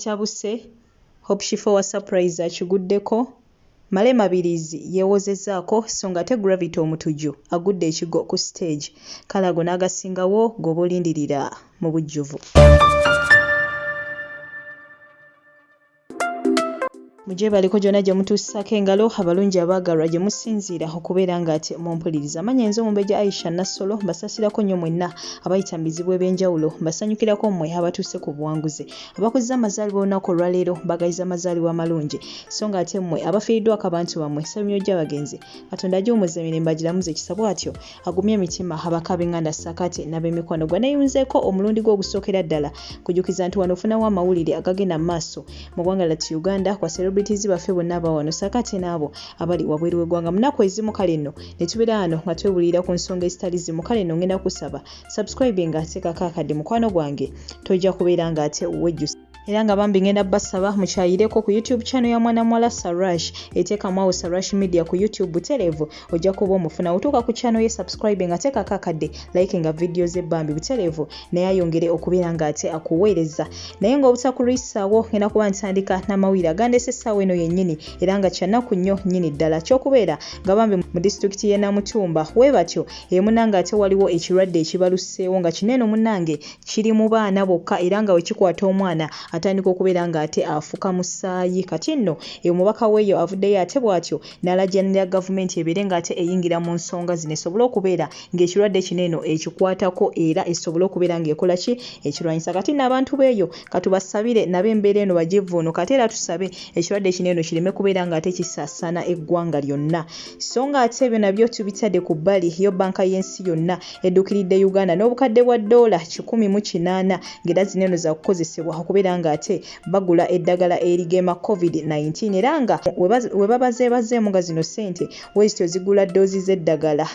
Bitabuse, Hope Shifah owa Surprise akiguddeko, Male Mabiriizi yeewozezzaako sso ng'ate Gravity Omutujju agudde ekigwo ku siteegi. Kale ago n'agasingawo g'oba olindirira mu bujjuvu. Mugyebaleko gyonna gye mutuusisaako engalo abalungi abaagalwa gye musinziira okubeera nga ate mumpuliriza. Amannya nze Omumbejja Aisha Nassolo, mbasasirako nnyo mwenna abayita mu bizibu eby'enjawulo, mbasanyukirako mmwe abatuuse ku buwanguzi. Abakuzza amazaalibwa olunaku olwaleero mbagaliza amazaalibwa amalungi, so nga ate mmwe abafiiriddwako abantu bammwe nsaba emyoyo gy'abagenzi Katonda agiwummuze emirembe agiramuze ekisa bw'atyo agumye emitima abako ab'enganda ssaako ate n'ab'emikwano. Gwe aneeyunzeeko omulundi gwo ogusookera ddala kujukiza nti wano ofunawo amawulire agagenda mu maaso mu ggwanga lyattu Uganda ku ba celebrities baffe bonna aba wano ssaako ate n'abo abali wabweru w'eggwanga. Mu nnaku ezimu kale nno ne tubeera wano nga twebulirira ku nsonga ezitali zimu kale nno ngenda kusaba subscribinga teekako akadde mukwano gwange tojja kubeera nga ate wejjusa. Era nga bambi ngenda basaba mukyayireko ku YouTube channel ya mwana muwala Sarash, eteekamu awo Sarash Media ku YouTube butereevu ojja kuba omufuna. Otuuka ku channel ye subscribe nga teekako akadde, like nga video ze bambi butereevu naye ayongere okubeera nga ate akuweereza. Naye nga obutakulwisaawo ngenda kuba ntandika n'amawulire agandeese essaawa eno yennyini era nga kyanaku nnyo nnyini ddala ky'okubeera nga bambi mu disitulikiti y'e Namutumba webatyo e munange ate waliwo ekirwadde ekibaluseewo nga kino eno munange Kiri mu baana bokka era nga wekikwata omwana atandika okubeera nga ate afuka musaayi. Kati nno omubaka weeyo avuddeyo ate bwatyo nalajanira gavumenti ebeere nga ate eyingira mu nsonga zino esobole okubeera nga ekirwadde kino eno ekikwatako era esobole okubeera nga ekola ki ekirwanyisa. Kati nno abantu beeyo katubasabire nabo embeera eno bagivvuunuke ate era tusabe ekirwadde kino eno kireme kubeera nga ate kisaasaana eggwanga lyonna. So nga ate ebyo nabyo tubitadde ku bbali, yo bbanka y'ensi yonna edduukiridde Uganda n'obukadde bwa ddoola 180 ng'era zino eno zakukozesebwa okubeera ng'ate bagula eddagala erigema Covid 19 era nga webabazeebazeemu nga zino ssente wezityo zigula ddoozi z'eddagala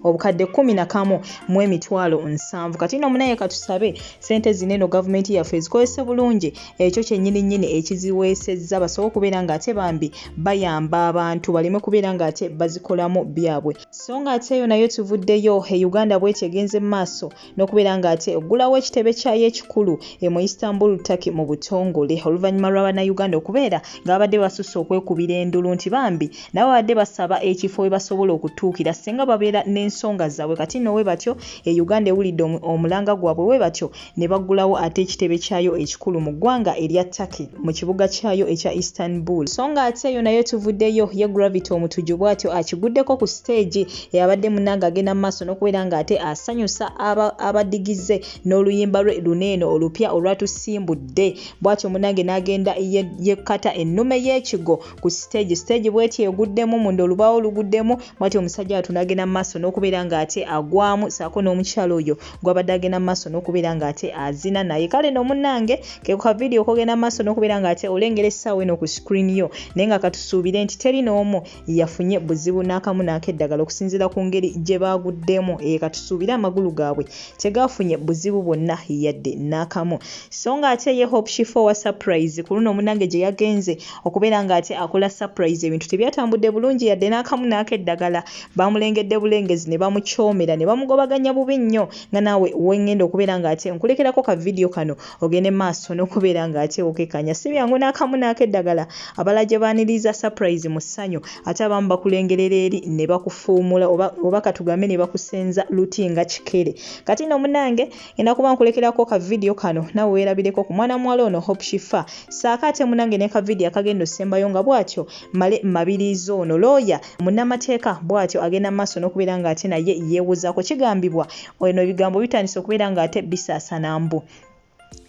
obukadde 11 mu 700,000. Kati nno munaye katusabe ssente zino eno gavumenti yaffe ezikozese bulungi ekyo kyennyini nnyini ekiziweesezza basobole okubeera ng'ate bambi bayamba abantu baleme kubeera ng'ate bazikolamu byabwe. So nga ate eyo nayo tuvuddeyo, e Uganda bwetyo egenze mu maaso n'okubeera nga ate eggulawo ekitebe kyayo ekikulu e mu Istanbul, Turkey mu butongole oluvannyuma lwa Bannayuganda okubeera nga babadde basusse okwekubira endulu nti bambi nabo babadde basaba ekifo we basobola okutuukira singa babeera n'ensonga zaabwe. Kati nno we batyo e Uganda ewulidde omulanga gwabwe we batyo ne baggulawo ate ekitebe kyayo ekikulu mu ggwanga erya Turkey mu kibuga kyayo ekya Istanbul. So nga ate eyo nayo tuvuddeyo, ye Gravity Omutujju bw'atyo akiguddeko ku siteegi eyabadde munnange agenda mu maaso n'okubeera ng'ate asanyusa abadigize n'oluyimba lwe luno eno olupya olwatusimbudde bw'atyo munnange n'agenda yekkata ennume y'ekigo ku siteegi. Siteegi bw'etyo eguddemu munda olubaawo luguddemu bw'atyo omusajja wattu n'agenda mu maaso n'okubeera ng'ate agwamu ssaako n'omukyala oyo gw'abadde agenda mu maaso n'okubeera ng'ate azina naye. Kale no munnange ke ka vidiyo k'ogenda mu maaso n'okubeera ng'ate olengera essaawa eno ku screen yo naye nga katusuubire nti teri n'omu yafunye buzibu n'akamu n'akeddagala okusinziira ku ngeri gye baaguddemu. Ee katusuubire amagulu gaabwe tegaafunye buzibu bwonna yadde n'akamu. So ng'ate ye Hope Shifah owa Surprise ku luno munnange gye yagenze okubeera ng'ate akola surprise ebintu tebyatambudde bulungi yadde n'akamu n'akeddagala. Baamulengedde bulengezi ne bamucoomera ne bamugobaganya bubi nnyo nga naawe wengenda okubeera ng'ate nkulekerako ka vidiyo kano ogende maaso n'okubeera ng'ate okekanya. Si byangu n'akamu n'akeddagala abalala gye baaniriza surprise mu ssanyu ate abamu bakulengerera eri ne bakufuumula oba, oba katugambe ne bakusenza luti nga kikere. Kati nno munnange ngenda kuba nkulekerako ka vidiyo kano naawe weerabireko ku mwana muwala ono Hope Shifah ssaako ate munnange ne ka vidiyo akagenda osembayo nga bw'atyo Male Mabiriizi ono looya munnamateeka bw'atyo agenda mu maaso n'okubeera ng'ate naye yeewozaako. Kigambibwa eno ebigambo bitandise okubeera ng'ate bisaasaana mbu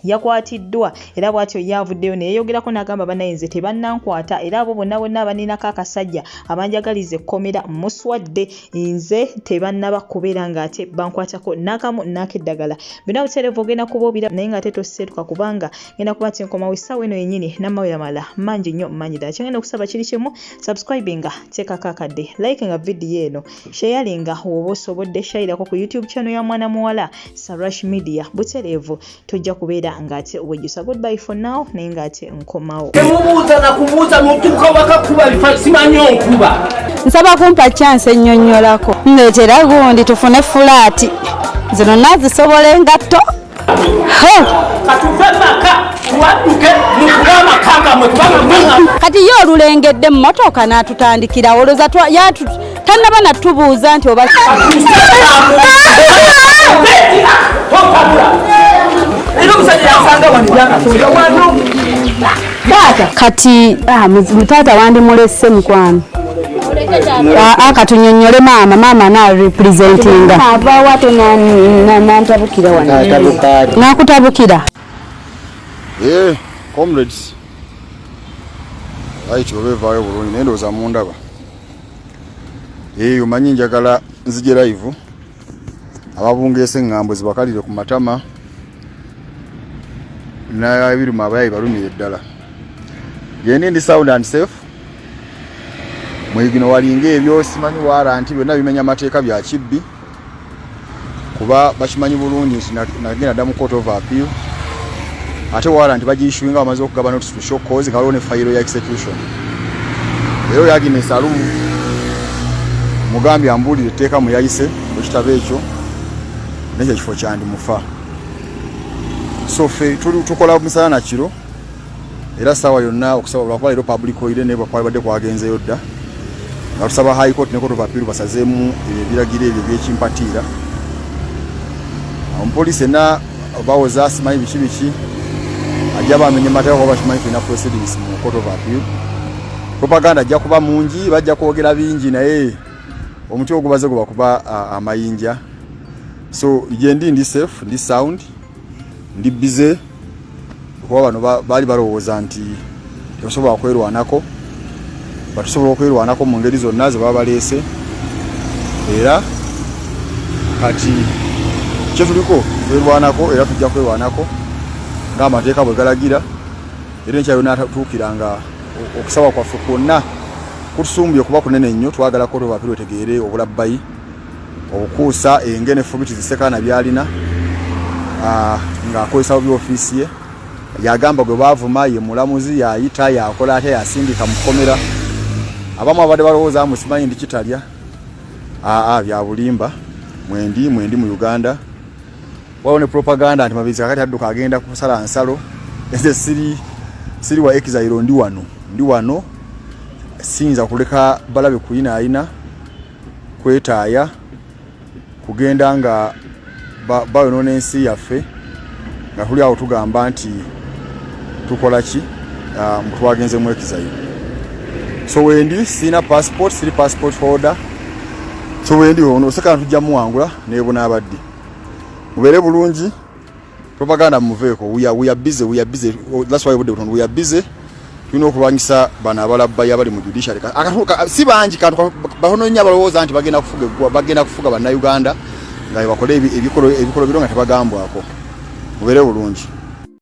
yakwatiddwa era bw'atyo ye avuddeyo ne yeeyogerako n'agamba bannaye nze tebannankwata era abo bonna bonna abanninako akasajja abanjagaliza ekkomera muswadde nze tebannaba kubeera ng'ate bankwatako n'akamu n'akeddagala. Byonna butereevu ogenda kuba obiraba naye ng'ate toseetuka kubanga ngenda kuba nti nkomawo essaawa eno yennyini n'amawulire amalala mangi nnyo mangi ddala. Kyengenda okusaba kiri kimu, subscribinga, teekako akadde, likinga vidiyo eno, sharinga w'oba osobodde, shayirako ku YouTube channel ya mwana muwala Sarash Media butereevu tojja kubeera ng'ate wejjusa. Goodbye for now naye ng'ate nkomawo. Temubuuza na kubuuza mutuuka waka kuba bifa simanyi onkuba. Nsaba kumpa chance ennyonnyolako. Ndeetera gundi tufune fulaati. Zino nazisobola engatto. Kati ye olulengedde mu motoka n'atutandikira, olowooza tannaba natubuuza nti oba kati ah, taata wandimulese mukwano. Ah, ah, katunyonyole maama, maama na representinga avaawo ate nantabukira wano nakutabukira. Eh, comrades, right, oba evaayo bulungi naye ndowooza mundaba. Eyo manyi njagala nzije live, ababungeesa eŋŋambo zibakalire ku matama n'ebiruma abayayi balumire ddala. Gyendi ndi sound and safe. Mwegino walinga ebyo simanyi warrant byonna bimenya amateeka bya kibbi, kuba bakimanyi bulungi nti nagenda dda mu court of appeal, ate warrant bagiissuinga bamaze okugaba notice to show cause nga waliwo ne fayiro ya execution. Era oyo Agnes Alumu mugambye ambuulire etteeka mu yayise mu kitabo ekyo nekyo ekifo kyandi mufa. So ffe tukola misana na kiro era saawa yonna okusaba, lwakuba leero public holiday, naye bwekwalibadde kwagenzeyo dda nga tusaba High Court ne Court of Appeal basazeemu ebiragiro ebyo ebyekimpatiira. Omupoliisi enna bawoza simanyi biki biki, ajja bamenye mateeka kuba bakimanyi tulina proceedings mu Court of Appeal. Propaganda ajja kuba mungi, bajja kwogera bingi, naye omuti ogubaze gwe bakuba amayinja. So gyendi ndi safe, ndi sound, ndi busy, kuba bano baali balowooza nti tebasobola kwerwanako, batusobola okwerwanako mu ngeri zonna ze baba baleese. Era kati kyetuliko twerwanako era tujja kwerwanako ng'amateeka bwe galagira. Era enkya yonna atuukira nga okusaba kwaffe kwonna kutusumbye kuba kunene nnyo. Twagala Court of Appeal etegeere obulabbayi, obukuusa, enge n'effumiti zisekaana byalina ng'akozesa bubi ofiisi ye. Yagamba gwe baavuma ye mulamuzi, yayita, yakola atya, yasindika mu kkomera. Abamu abadde balowooza mbu simanyi ndi kitalya, aa bya bulimba. Mwendi mwendi mu Uganda. Waliwo ne propaganda nti Mabirizi kakati adduka agenda kusala nsalo. Nze siri wa exile, ndi wano, ndi wano, siyinza kuleka balabe kuyinaayina kwetaaya kugenda nga bayonoona ensi yaffe nga tuli awo tugamba nti tukola ki, twagenze mu exile. So wendi sirina passport, siri passport holder. So wendi ono osekana tujja muwangula nebunaabadde. Mubeere bulungi, propaganda muveeko. We are busy, we are busy. Oh, that's why obudde butono. We are busy, tulina okulwanyisa bano abalabbayi abali mu judiciary. Si bangi, kantu batono nnyo abalowooza nti bagenda kufuga bagenda kufuga Bannayuganda nga bakole ebikolobiro nga tebagambwako. Mubeere bulungi.